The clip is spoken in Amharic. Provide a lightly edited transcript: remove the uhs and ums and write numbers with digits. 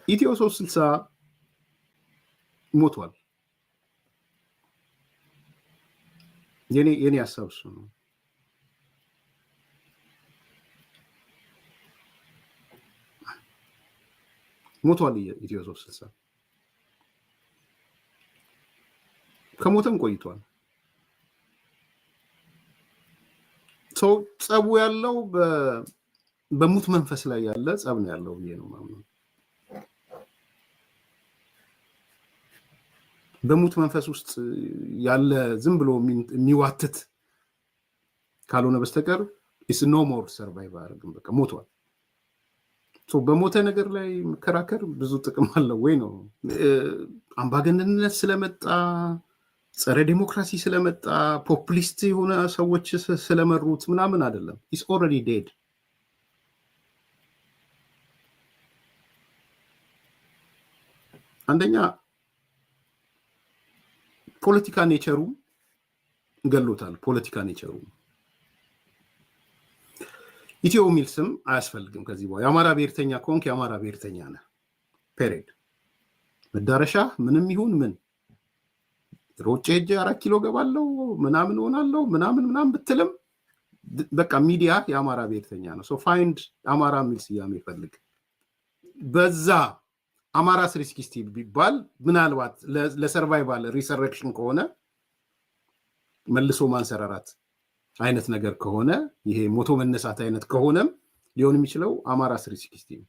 ኢትዮ 360 ሞቷል። የኔ ሀሳብ እሱ ነው። ሞቷል። ኢትዮ 360 ከሞተም ቆይቷል። ሰው ጸቡ ያለው በሙት መንፈስ ላይ ያለ ጸብ ነው ያለው ብዬ ነው የማምነው። በሙት መንፈስ ውስጥ ያለ ዝም ብሎ የሚዋትት ካልሆነ በስተቀር it's no more survive አያደርግም። በቃ ሞቷል። በሞተ ነገር ላይ መከራከር ብዙ ጥቅም አለው ወይ ነው። አምባገነንነት ስለመጣ፣ ጸረ ዴሞክራሲ ስለመጣ፣ populist የሆነ ሰዎች ስለመሩት ምናምን አይደለም። It's already dead። አንደኛ ፖለቲካ nature ኡ ገሎታል። ፖለቲካ nature ኡ ኢትዮ የሚል ስም አያስፈልግም ከዚህ በኋላ። የአማራ ብሔርተኛ ከሆንክ የአማራ ብሔርተኛ ነህ። Period። መዳረሻ ምንም ይሁን ምን፣ ሮጬ ሄጄ 4 ኪሎ ገባለው ምናምን ሆናለው ምናምን ምናምን ብትልም በቃ ሚዲያ የአማራ ብሔርተኛ ነው። So find አማራ የሚል ስያሜ ይፈልግ። በዛ አማራ 360 ቢባል ምናልባት ለ survival resurrection ከሆነ፣ መልሶ ማንሰራራት አይነት ነገር ከሆነ፣ ይሄ ሞቶ መነሳት አይነት ከሆነም ሊሆን የሚችለው አማራ 360 ነው።